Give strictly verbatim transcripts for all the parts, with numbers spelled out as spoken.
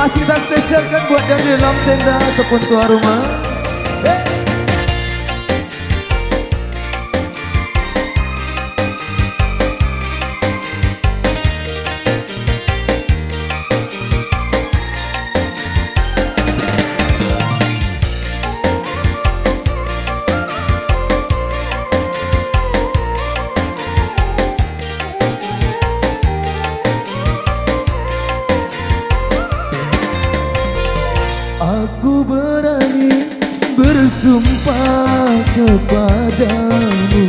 Masih kita spesialkan buat yang di dalam tenda ataupun tuan rumah. Aku berani bersumpah kepadamu,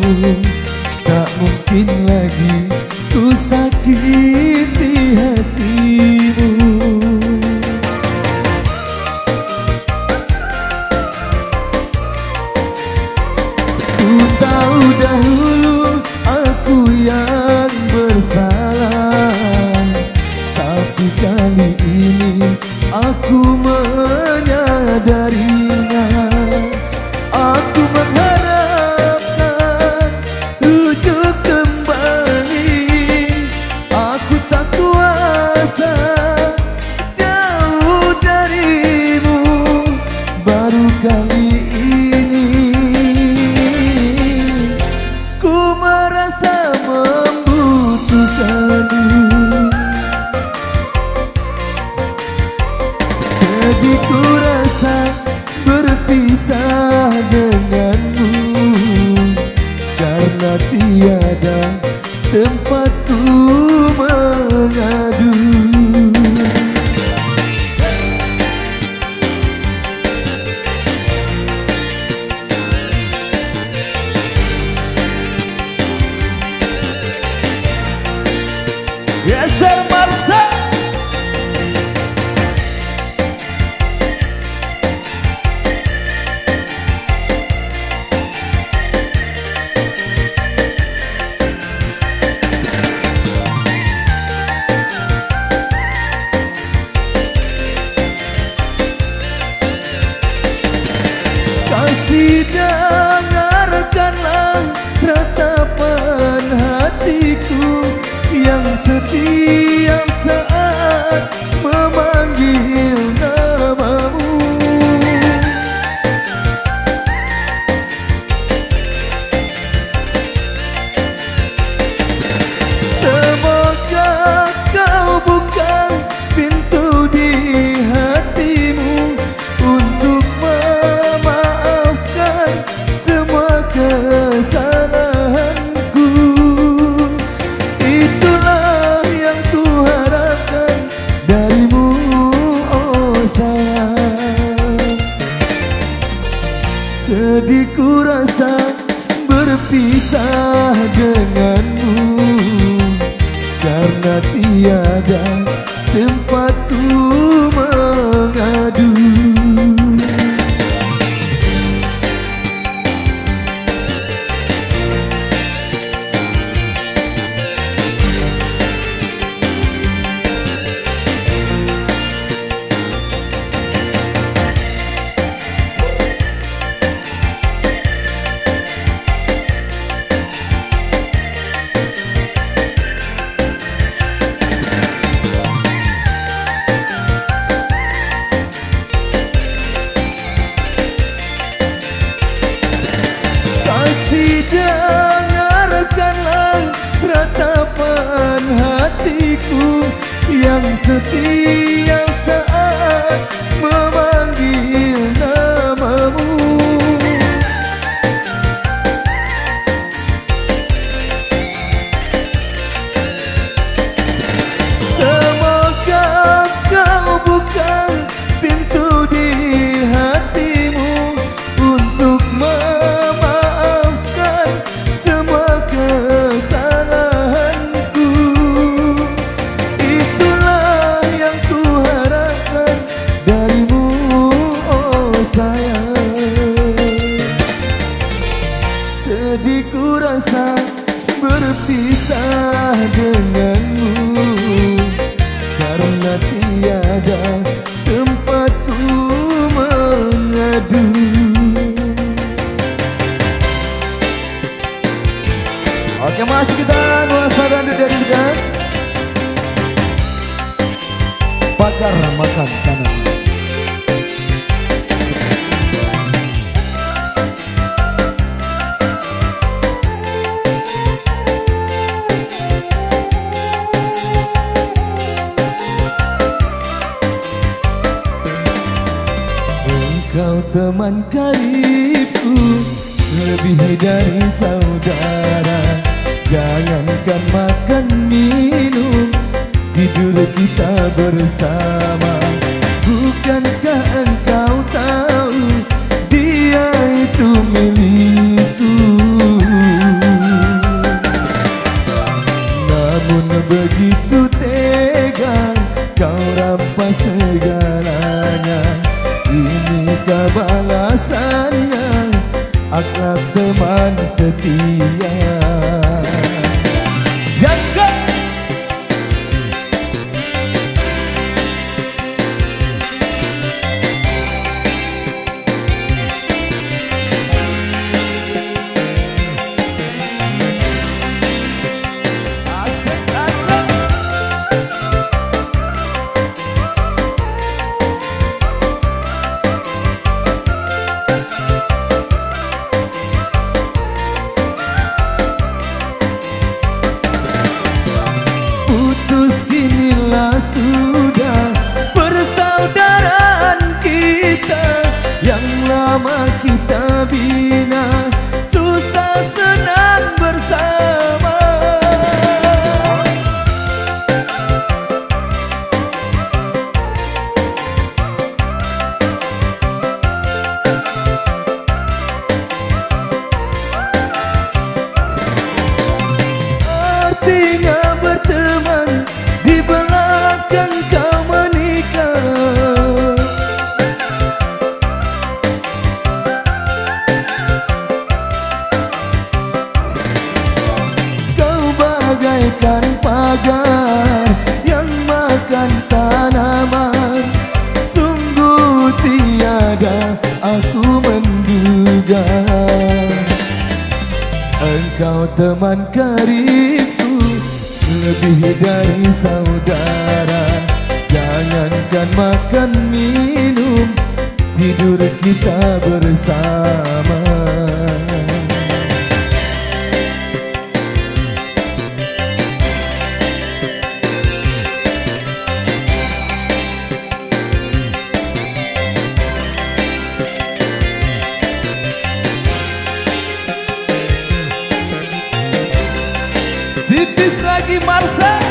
tak mungkin lagi ku sakiti hatimu. Ku tahu dahulu aku yang bersalah, tapi kali ini aku menyadarinya. Aku mengharapkan rujuk kembali. Aku tak kuasa jauh darimu, baru kali ini ku merasa membutuhkanmu. Sedih ku rasa berpisah denganmu, karena tiada tempat ku mengadu. Geser Marsa. Kasih, dangarkanlah ratapan hatiku yang setiap saat memanggil namamu. Semoga kau buka pintu di hatimu untuk memaafkan semua kesalahanku. Itulah yang kuharapkan darimu, oh sayang. Sedih ku rasa berpisah denganmu, karena tiada tempat ku mengadu. Kasih, dangarkanlah ratapan hatiku yang setiap saat memanggil namamu. Semoga kau buka pintu di hatimu untuk memaafkan semua kesalahanku. Itulah yang kuharapkan darimu, oh sayang. Sedih ku rasa berpisah denganmu, karena tiada tempat ku mengadu. Oke, masih kita nuansa dangdut dari dekat. Pagar makan tanah. Engkau teman karibku, lebih dari saudara. Jangankan makan minum, tidur kita bersama. Bukankah engkau tahu, dia itu milikku? Namun begitu tega kau rampas segalanya. Inikah balasannya, akhlak teman setia? Jagat. Asik, asik. Putus kinilah sudah persaudaraan kita, yang lama kita bina, susah senang bersama. Artinya berteman, di belakang kau menikah. Kau bagaikan pagar yang makan tanaman. Sungguh tiada aku menduga. Engkau teman karibku, lebih dari saudara. Jangankan makan minum, tidur kita bersama. Tipis lagi, Marcel.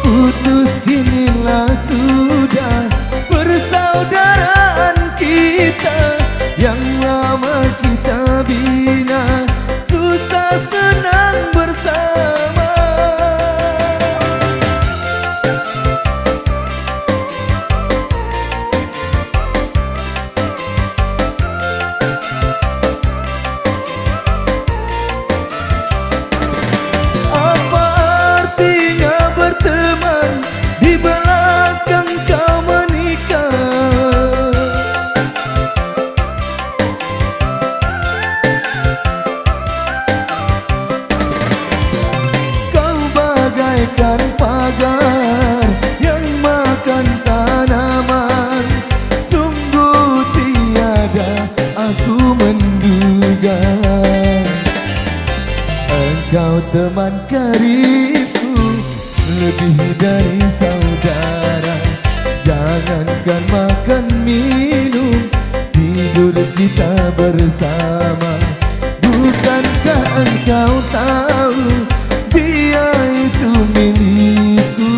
Putus kinilah sudah persaudaraan kita, yang lama kita bina, susah senang bersama. Apa artinya berteman di belakang kau menikah? Kau bagaikan pagar yang makan tanaman. Sungguh tiada aku menduga, engkau teman karibku, lebih dari saudara. Jangankan makan minum, tidur kita bersama. Bukankah engkau tahu, dia itu milikku?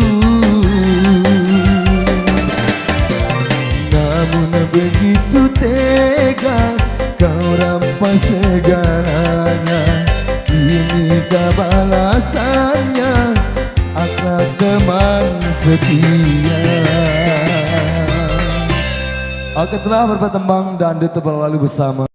Namun begitu tega kau rampas segalanya. Inikah balasannya, akhlak teman setia? Oke, telah bertembang dan tetap berlalu bersama.